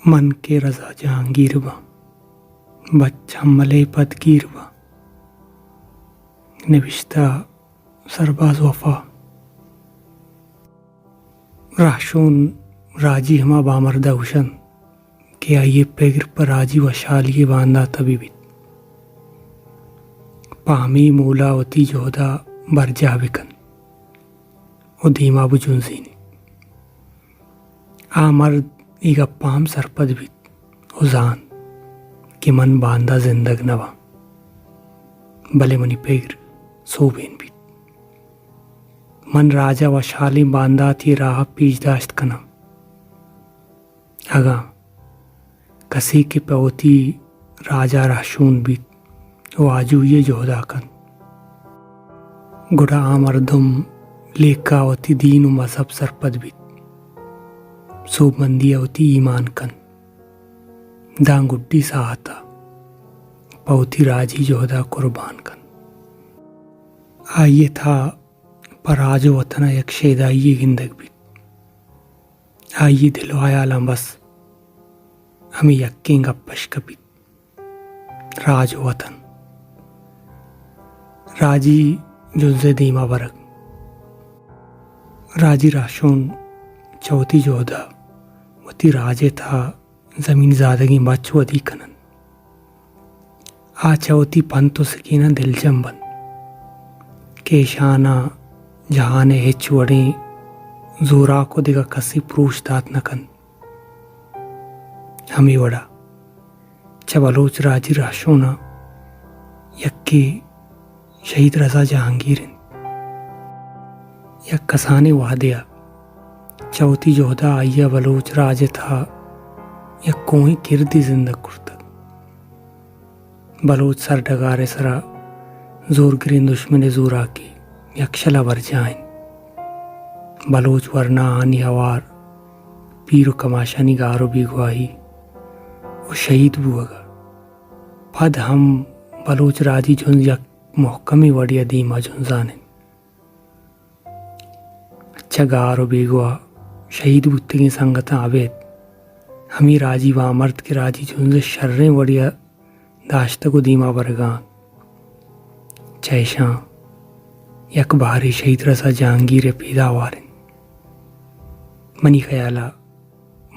من کہ رضا جہانگیر باں، بچ ہمل ءِ پدگیر باں۔ نبشتہ: سرباز وفا۔ رہشون راجی ہما بامرد ءَ گوش اَنت کہ آئی ءِ پگر پہ راجی وشھالی ءِ باندات ءَ بہ بیت، پہ ہمے مول ءَ وتی جہد ءَ برجاہ بہ کنت ءُ دیما بہ جنزینیت۔ آ مرد اے گپ ءَ ہم سرپد بیت ءُ زانت کہ من باندا زندگ نہ باں، بلے منی پگر سوبین بیت۔ من راج ءَ وشھالیں بانداتے ءِ راہ ءَ پیش داشت کناں۔ اگاں کسے کہ پہ وتی راج ءَ رہشون بیت ءُ آجوئی ءِ جہد ءَ کنت، گڑا آ مردم لیکہ ءَ وتی دین ءُ مذہب سرپد بیت، سوبمندی ءَ وتی ایمان کنت، داں گڈی ساہت ءَ پہ وتی راجی جہد ءَ کربان کنت۔ آئی ءِ تہا پہ راج ءُ وطن ءَ یک شیدائی یے گندگ بیت۔ آئی ءِ دل ءُ ہیالاں بس ہمے یکیں گپ اِش کپیت، راج ءُ وطن، راجی جنز ءِ دیما برگ۔ راجی رہشون چہ وتی جہد ءَ وتی راج ءِ تہا زمین زادگیں بچ ودی کن اَنت۔ آ چہ وتی پنت ءُ سکیناں دلجم بنت کہ ایشاناں جہان ءِ ہچ وڑیں زوراک ءُ دگہ کسے پروش دات نہ کنت۔ ہمے وڑا چہ بلوچ راجی رہشوناں یکے شہید رضا جہانگیر اِنت۔ یک کسانیں وہدے ءَ چہ وتی جہد ءَ آئی ءَ بلوچ راج ءِ تہا یک کوہیں کردے زندگ کرتگ۔ بلوچ سرڈگار ءِ سرا زورگریں دشمن ءِ زوراکی یکشل ءَ برجاہ اِنت۔ بلوچ ورناہانی ہوار، پیر ءُ کماشانی گار ءُ بیگواہی ءُ شہید بوگ ءَ پد ہم بلوچ راجی جنز یک مہکمیں وڑے ءَ دیما جنزان اِنت۔ چہ گار ءُ بیگواہ شہید بوتگیں سنگتاں ابید ہمے راجی بامرد کہ راجی جنز ءَ شریں وڑے ءَ داشتگ ءُ دیما برگ ءَ اَنت، چہ ایشاں یک بہرے شہید رضا جہانگیر ءِ پیداوار اِنت۔ منی خیال ءَ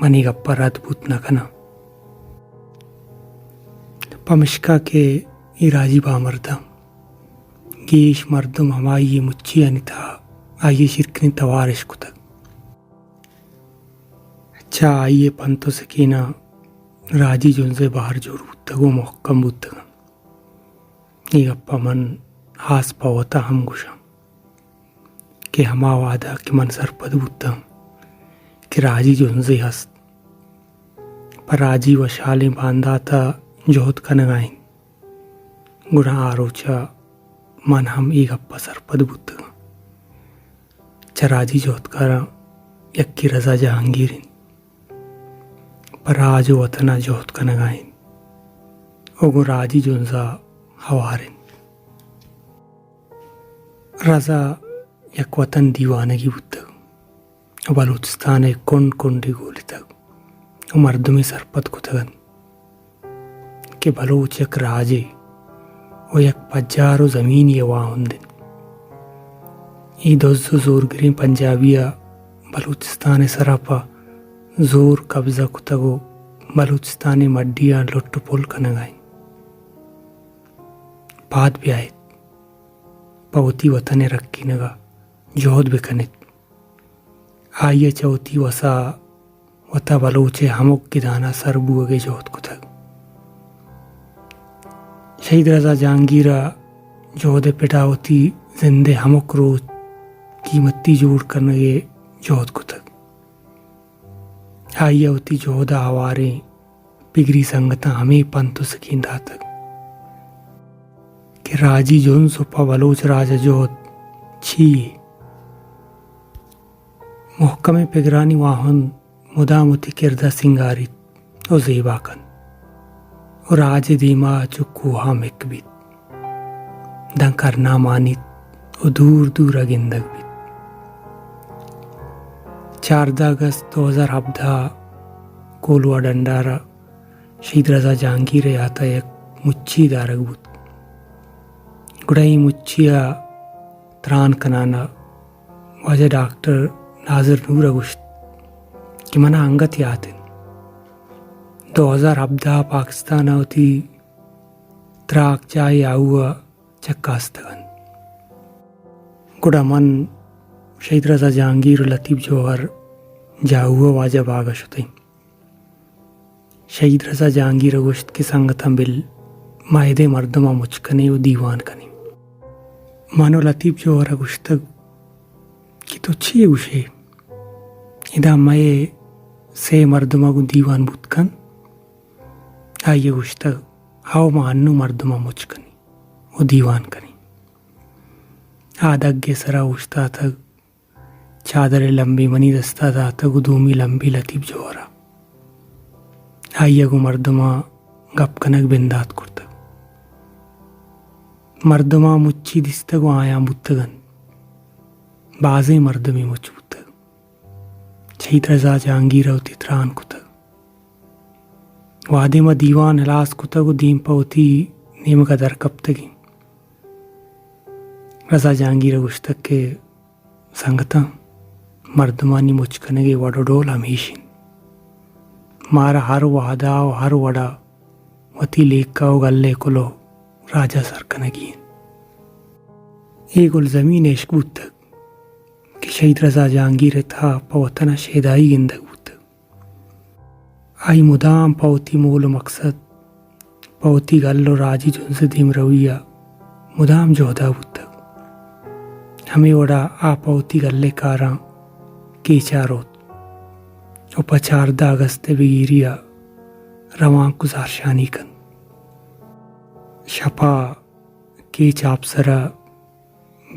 من اے گپ ءَ رد بوت نہ کناں، پمشکا کہ اے راجی بامرد ءَ گیش مردم ہمائی ءِ مچیانی تہا آئی ءِ شیرکنیں توار اِش کتگ۔ چہ آئی ءِ پنت ءُ سکیناں راجی جنز ءِ بہر جوڑ بوتگ ءُ مہکم بوتگ اَنت۔ اے گپ ءَ من ہاس پہ وت ءَ ہم گوشاں کہ ہما وہد ءَ کہ من سرپد بوتاں کہ راجی جنزے ہست، پہ راجی وشھالیں باندات ءَ جہد کنگ ءَ اِنت، گڑا آ روچ ءَ من ہم اے گپ ءَ سرپد بوتگاں۔ چہ راجی جہدکاراں یکے رضا جہانگیر اِنت۔ پہ راج ءُ وطن ءَ جہد کنگ ءَ اِنت ءُ گوں راجی جنز ءَ ہوار اِنت۔ رضا یک وطن دیوانگے بوتگ ءُ بلوچستان ءِ کنڈ کنڈے گولتگ ءُ مردمے سرپد کتگ اَنت کہ بلوچ یک راجے ءُ یک پجار ءُ زمینے ءِ واہند اِنت۔ اے دز ءُ زورگریں پنجابی ءَ بلوچستان ءِ سرا پہ زور قبضہ کتگ ءُ بلوچستان ءِ مڈیاں لٹ ءُ پل کنگ ءَ اِنت۔ پاد بیایت، پہ وتی وطن ءِ رکینگ ءَ جہد بہ کنیت۔ آئی ءَ چہ وتی وس ءَ وت ءَ بلوچ ءِ ہمک گدان ءَ سر بوگ ءِ جہد کتگ۔ شہید رضا جہانگیر ءَ جہد ءِ پڑ ءَ وتی زند ءِ ہمک روچ قیمتی جوڑ کنگ ءِ جہد کتگ۔ آئی ءَ وتی جہد ءَ ہواریں پگری سنگتاں ہمے پنت ءُ سکین داتگ کہ راجی جنز ءُ پہ بلوچ راج ءَ جہد چی یے؟ مہکمیں پگرانی واہند مدام وتی کرد ءَ سینگاریت ءُ زیبا کنت ءُ راج ءِ دیما چو کوہاں مک بیت، داں کرنا مانیت ءُ دور دور ءَ گندگ بیت۔ چاردہ اگست دو ہزار ہبدہ ءَ کولواہ ڈنڈار ءَ شہید رضا جہانگیر ءِ یات ءَ یک مچی دارگ بوت۔ گڑا اے مچی ءَ تران کنان ءَ واجہ ڈاکٹر ناظر نور ءَ گوشت کہ من ءَ انگت یات انت، دو ہزار ہبدہ ءَ پاکستان ءَ وتی تراک جاہے آہو ءَ چکاستگ انت۔ گڑا من، شہید رضا جہانگیر ءُ لطیف جوہر جاہو ءَ واجہ باگ ءَ شتیں۔ شہید رضا جہانگیر ءَ گوشت کہ سنگتاں بل، ما ادے مردماں مچ کنیں ءُ دیوان کنیں۔ من ءُ لطیف جوہر ءَ گوشتگ کہ تو چے گوشے؟ ادا مئے سے مردم ءَ گوں دیوان بوت کنت؟ آئی ءَ گوشتگ، ہئو، ما انوں مردماں مچ کنیں ءُ دیوان کنیں۔ آ دگ ءِ سرا اوشتاتگ، چادرے لمبی منی دستا داتگ ءُ دومی لمبی لطیف جوہرا۔ آئی ءَ گوں مردماں گپ کنگ بندات کرتگ۔ مردماں مچی دیستگ ءُ آیاں بوتگ انت۔ بازیں مردمے مچ بوتگ۔ شہید رضا جہانگیر ءَ وتی تران کتگ۔ وہدے ما دیوان ہلاس کتگ ءُ دیم پہ وتی نیمگ ءَ در کپتگیں، رضا جہانگیر ءَ گوشتگ کہ سنگتاں، مردمانی مچ کنگ ءِ وڑ ءُ ڈول ہمیش انت۔ مارا ہر وہدا ءُ ہر وڑا وتی لیکہ ءُ گل ءِ کلوہ راج ءَ سر کنگی انت۔ اے گلزمین ءِ عشق بوتگ کہ شہید رضا جہانگیر ءِ تہا پہ وطن ءَ شیدائی گندگ بوتگ۔ آئی مدام پہ وتی مول ءُ مقصد، پہ وتی گل ءُ راجی جنز ءِ دیمروی ءَ مدام جہد ءَ بوتگ۔ ہمے وڑا آ پہ وتی گل ءِ کاراں کیچ ءَ روت ءُ پہ چاردہ اگست ءِ بگیری ءَ روانک ءُ زہرشانی کنت۔ شپ ءَ کیچ آپسر ءَ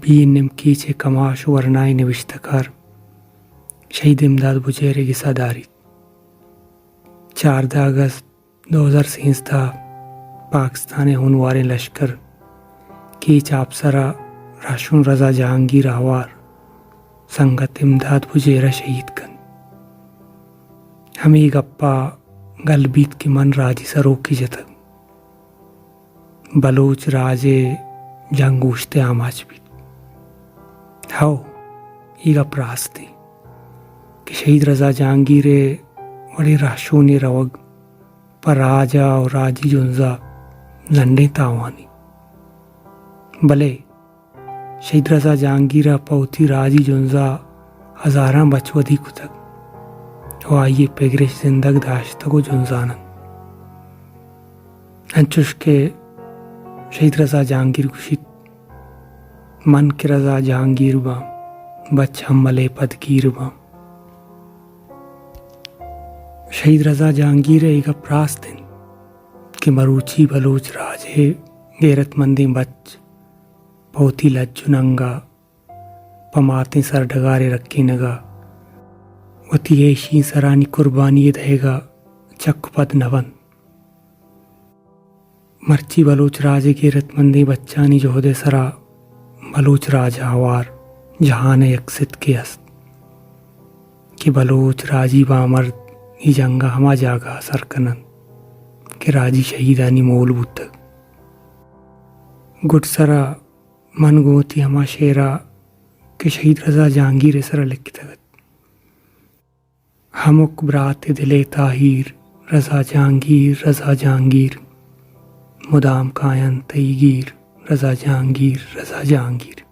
بی این ایم کیچ ءِ کماش ءُ ورنائیں نبشتہ کار شہید امداد بجیر ءِ گس ءَ داریت۔ چاردہ اگست دو ہزار سیزدہ ءَ پاکستان ءِ ہونواریں لشکر کیچ آپسر ءَ رہشون رضا جہانگیر ءَ ہوار سنگت امداد بجیر ءَ شہید کنت۔ ہمے گپ ءَ گل بیت کہ من راجی سروکی جتگ۔ بلوچ راج ءِ جنگ اوشت ءِ آماچ بیت۔ ہئو، اے گپ راست انت کہ شہید رضا جہانگیر ءِ وڑیں رہشونے روگ پہ راج ءَ ءُ راجی جنز ءَ زنڈیں تاوانے۔ بلے شہید رضا جہانگیر ءَ پہ وتی راجی جنز ءَ ہزاراں بچ ودی کتگ ءُ آئی ءِ پگرش زندگ داشتگ ءُ جنزان انت۔ انچوش کہ شہید رضا جہانگیر گوشیت، من کہ رضا جہانگیر باں، بچ ہمل ءِ پدگیر باں۔ شہید رضا جہانگیر ءِ اے گپ راست انت کہ مروچی بلوچ راج ءِ غیرت مندیں بچ پہ وتی لج ءُ ننگ ءَ، پہ ماتیں سرڈگار ءِ رکینگ ءَ، وتی ایشی سرانی قربانی ءِ دئیگ ءَ چک ءُ پد نہ بنت۔ مرچی بلوچ راج ءِ غیرت مندیں بچانی جہد ءِ سرا بلوچ راج ءَ ہوار جہان ءَ یک ستکے است کہ بلوچ راجی بامرد اے جنگ ءَ ہما جاگہ ءَ سر کن انت کہ راجی شہیدانی مول بوتگ۔ گڈسر ءَ من گوں وتی ہما شعر ءَ کہ شہید رضا جہانگیر ءِ سرا لکھتگ ات، ہمک برات ءِ دل ءِ تاہیر، رضا جہانگیر، رضا جہانگیر، مدام کاینت تئی گیر، رضا جہانگیر، رضا جہانگیر۔